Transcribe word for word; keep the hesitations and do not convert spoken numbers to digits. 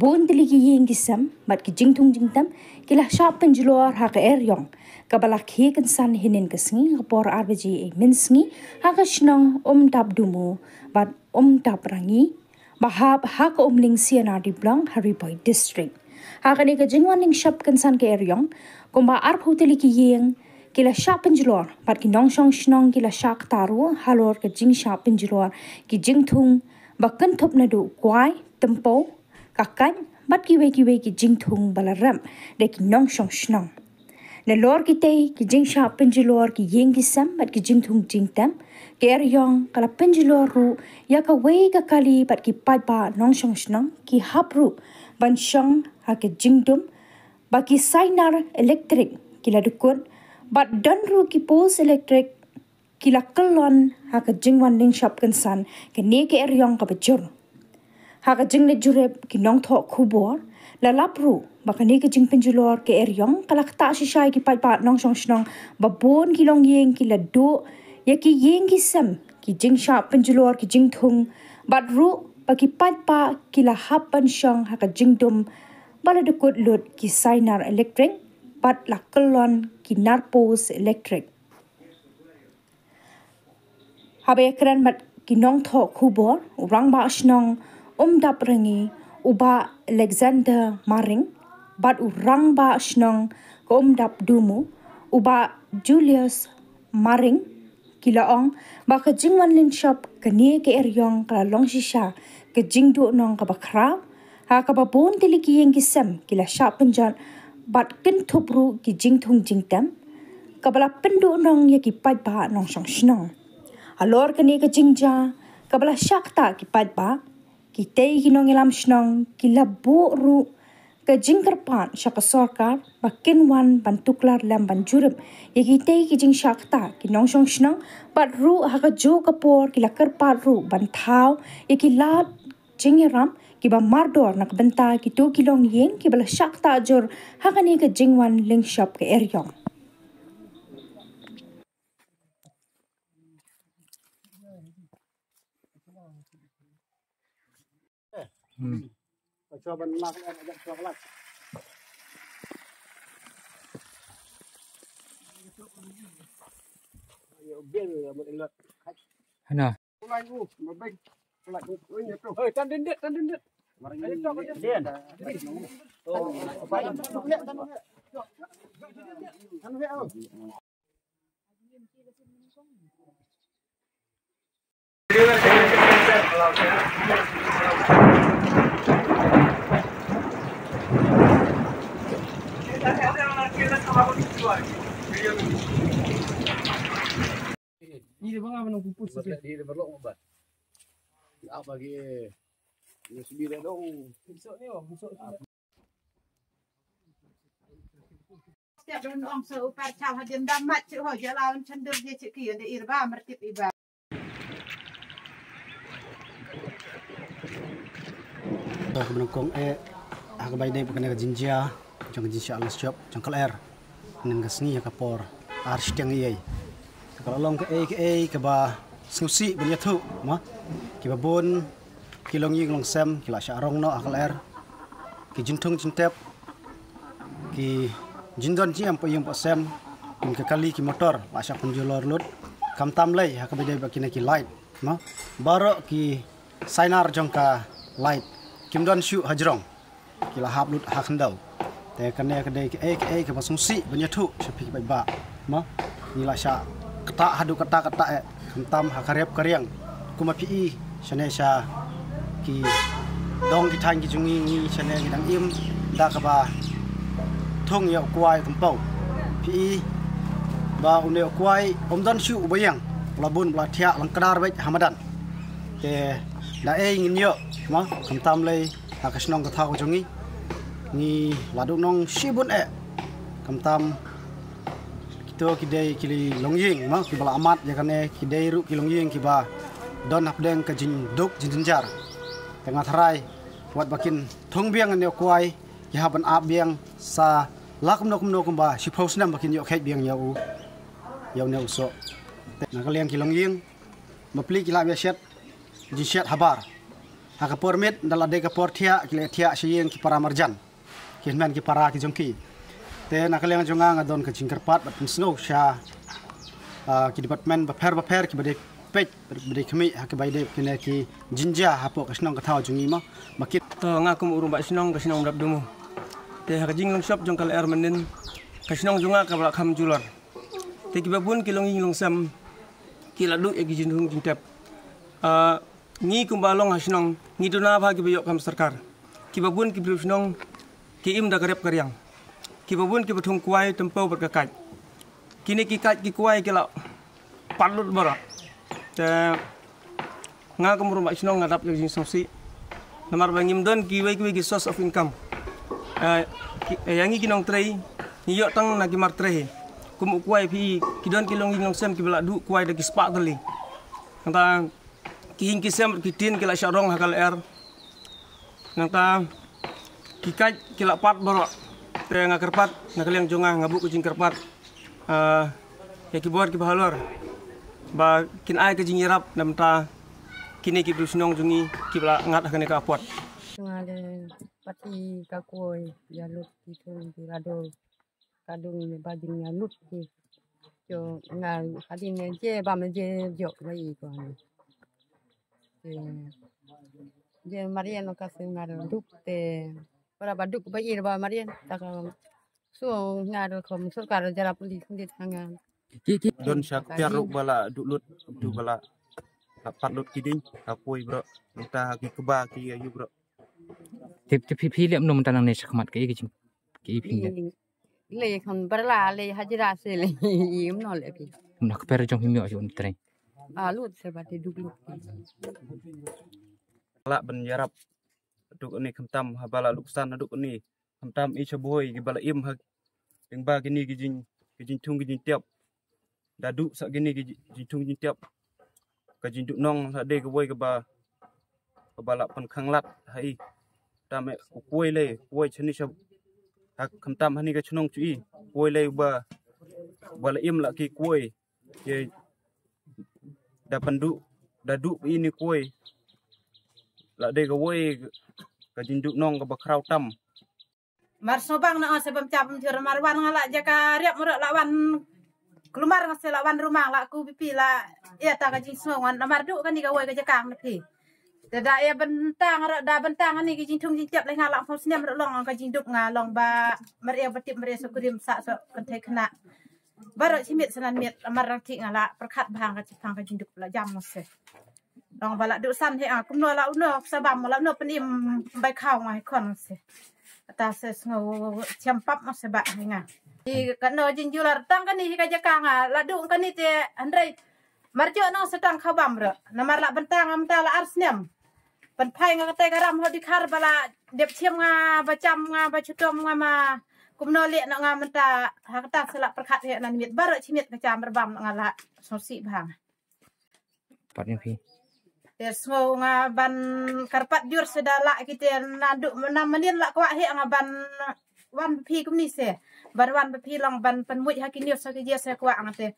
Bun tylli ki ïing ki sem bad ki jingthung jingtem ki la shah pynjulor ha ka eriong kaba la khie kynsan hynnin ka sngi ha ka por ar baje ei mynsngi ha ka shnong Umdap Dumu bad Umdap Rangi ba hap ha ka Umling C&RD Block ha Ri Bhoi District. Ha kane ka jingwan lyngshop kynsan ka eriong, kumba arphew tylli ki ïing ki la shah pynjulor bad ki nongshong shnong ki la shah ktah ruh halor ka jingshah pynjulor ki jingthung ba kynthup naduh kwai, tympew, ka kait bad kiwei kiwei ki jingthung ba la rep da ki nongshong shnong. Nalor kitei ki jingshah pynjulor ki ïing ki sem bad ki jingthung jingtem, ka eriong ka la pynjulor ruh ïa kawei ka kali bad ki paidbah nongshong shnong ki hap ruh ban shong ha ka jingdum ba ki sainar elektrik ki la dukut bad don ruh ki post elektrik ki la kyllon ha ka jingwan lyngshop kynsan kane ka eriong kaba jur. Ha ka jingleit jurip ki nongthoh khubor la lap ruh ba kane ka jingpynjulor ka eriong ka la ktah shisha ïa ki paidbah nongshong shnong ba bun ki longïing ki la duh ïa ki ïing ki sem, ki jingshah pynjulor ki jingthung bad ruh ba ki paidbah ki la hap ban shong ha ka jingdum ba la dukut lut ki sainar elektrik bad la kyllon ki nar post elektrik. Haba ïakren bad ki nongthoh khubor, u rangbah shnong Umdap Rangi, u Bah Alexander Maring, bad u rangbah shnong ka Umdap Dumu, u Bah Julius Maring, ki la ong ba ka jingwan lyngshop kane ka eriong ka la long shisha ka jingduhnong kaba khraw, ha kaba bun tylli ki ïing ki sem ki la shah pynjot bad kynthup ruh ki jingthung jingtem, kaba la pynduhnong ïa ki paidbah nongshong shnong. Halor kane ka jingjia kaba la shah ktah ki paidbah, kitei ki nongïalam shnong ki la buh ruh ka jingkyrpad sha ka sorkar ba kin wan ban tuklar lem ban jurip ïa kitei ki jingshah ktah ki nongshong shnong, bad ruh ha kajuh ka por ki la kyrpad ruh ban thaw ïa ki lad jingïarap kiba mardor na ka bynta kito ki longïing kiba la shah ktah jur ha kane ka jingwan lyngshop ka eriong. Hana. Step don ong sa u par chal hadien dam mat chi ho jala un chan dur je chi ki de ir ba mer tip i ba. Ka bnong kong e ha ka bai dei ba kane ka jingjia jong ka jingjia la shop jong ka ler. Nen ka sngi ha ka por ar shiteng ei. Ka la long kaei kaei kaba sngewsih ban ïathuh ma kiba bun ki longïing longsem ki la shah rong noh ha ka ler. Ki jingthung jingtep, ki jingdon jingem pa ïing pa sem, kum ka kali ki motor la shah pynjulor lut. Khamtam lei ha kaba dei ba kine ki light ma baroh ki sainar jong ka light kim don shuh hajrong, ki la hap lut ha khyndew. Te kane ka dei kaei kaei kaba sngewsih ban ïathuh sha phi ki paidbah ma ngi la shah ktah haduh katta katta eh. Khamtam ha ka rep ka riang kum ma phi i shane sha ki dong ki thaiñ ki jong ngi, ngi shane ngi dang im da kaba thung ïa u kwai tympew. Phi i ba une u kwai um don shuh uba ïeng, u la bun ba la thiah lang kdar beit ha madan. Te da ei ngin ïoh ma khamtam lei ha ka shnong ka thaw ka jong ngi. Ngi la duhnong shibun eh. Khamtam kito ki dei ki longïing ma kiba la amat ïa kane, ki dei ruh ki longïing kiba don hapdeng ka jingduk jingjynjar. Te nga tharai wat ba kin thung biang ïa une u kwai, ki hap ban ap biang sa la kumno kumno kumba shiphew snem ba kin ïoh kheit biang ïa u, ïa une u soh. Te na ka liang ki longïing, bapli ki la ïa shet jingshet habar. Ha ka por miet, da la dei ka por thiah, ki la thiah sha ïing ki para marjan, ki hynmen ki para ki jong ki. Te na ka liang jong nga, nga don ka jingkyrpad bad pynsngew sha, ah, ki department bapher bapher kiba dei peit, ba dei khmih ha kiba ïadei kine ki jingjia hapoh ka shnong ka thaw jong ngi mo. Ba kit. To, nga kum u rangbah shnong ka shnong Mrapdumu. Te ha ka jinglong shop jong ka lyer mynnin, ka shnong jong nga kaba la kham julor. Te kiba bun ki longïing longsem ki la duh ïa ki jingdhung jingtep. Ah, ngi kumba long ha shnong, ngi duna bha kiba ïoh kam sorkar. Kiba bun ki briew shnong ki im da ka rep ka riang. Kiba bun kiba thung kwai tympew bad ka kait. Kine ki kait ki kwai ki la pat lut baroh. Te nga kum u rangbah shnong nga dap ïa ka jingsngewsih. Namar ba ngim don kiwei kiwei ki source of income. Eh, ki, eh, ïa ngi ki nongtrei, ngi ïoh tang na ki mar trei. Kum u kwai phi, ki don ki longïing longsem kiba la duh kwai da ki spah tylli. Nangta ki ïing ki sem ki tin ki la shah rong ha ka lyer. Nangta ki kait ki la pat baroh. Te nga kyrpad, na ka liang jong nga, nga buh ka jingkyrpad, ah, ïa ki bor kiba halor ba kin ai ka jingïarap na bynta kine ki briew shnong jong ngi kiba la ngat ha kane ka apot. Nga dei pat ïa ka kwai, ïa lut ki thung ki la dor. Ka dung ne ba jingïalut ki. Jo nga hadin ne je ba me je jok ba i ko ne. Je, je Marian ka se nga duk te. Para ba duk ba i ba Marian ta ka. So nga duk kom sorkar jara puli sendit hanga. Ki, ki. Don sha kpiar ruk ba la duk lut, duk ba la, la pat lut ki ding, ka poi bro. Nta ki kba ki ayu bro. Tip, tip, phi, phi lem nom tanang ne shakhmat ki, ki jing, ki phi ne. Le khon barla le hajira se le im no le phi. Mna kper jong him yo jong trei. A lut se ba te duk lut. La ban ïarap duk ni khamtam ha ba la luksan duk ni khamtam i sha bhoi ki ba la im ha. Teng ba kini ki jing, ki jingthung ki jingtiap. Da duh sa kini ki jing, jingthung jingtiap. Ka jingduh nong la dei kawei kaba, kaba la pynkhanglat ha i. Tam e u kwai le, kwai chani sha, ha khamtam hani ka chnong chu i. Kwai le ba, ba la im la ki kwai. Ye da pynduh, da duh i ni kwai. La dei kawei ka jingduh nong kaba khraw tam. Mar sngewbang na ong se bam chap bam jur, mar wan nga la jaka riap murok la wan. Klumar nga se la wan rumang la ku bipi la. Ïa ta ka jingsngew ngan namar duh kani kawei ka jaka na phi. Te da ïa bentang ro da bentang ani ka jingthung jingtiap le nga la phong snem ro long ka jingdup nga long ba mar ïa batip mar ïa sokrim sa so kan thei khna. Baroh chimit sanan miet amar rang thik nga la pyrkhat bha nga chipang ka jingdup la jam mo se. Long ba la duh san he a kumno la uno sa bam la uno pynim bai khaw nga he khon se. Ata se sngew chiam pap mo se ba he nga. I kano jingjular tang kani hi ka jaka nga la duh kani te hynrei. Mar jo nong se tang khaw bam ro. Namar la bentang am ta la ar snem. Pynphai nga kata ka ram ho dikhar ba la dep chim nga ba cham nga ba chutom nga ma kumno leh noh nga mynta ha kata sa la pyrkhat he nan miet baroh chimiet ka cham rebam noh nga la sngewsih bha nga. Pat ïa phi. Te sngew nga ban kyrpad jur se da la kite naduh na mynnin la kwah he nga ban wan phi kumni se ban wan phi long ban pynmuit ha ki news ha ki jia se kwah nga te.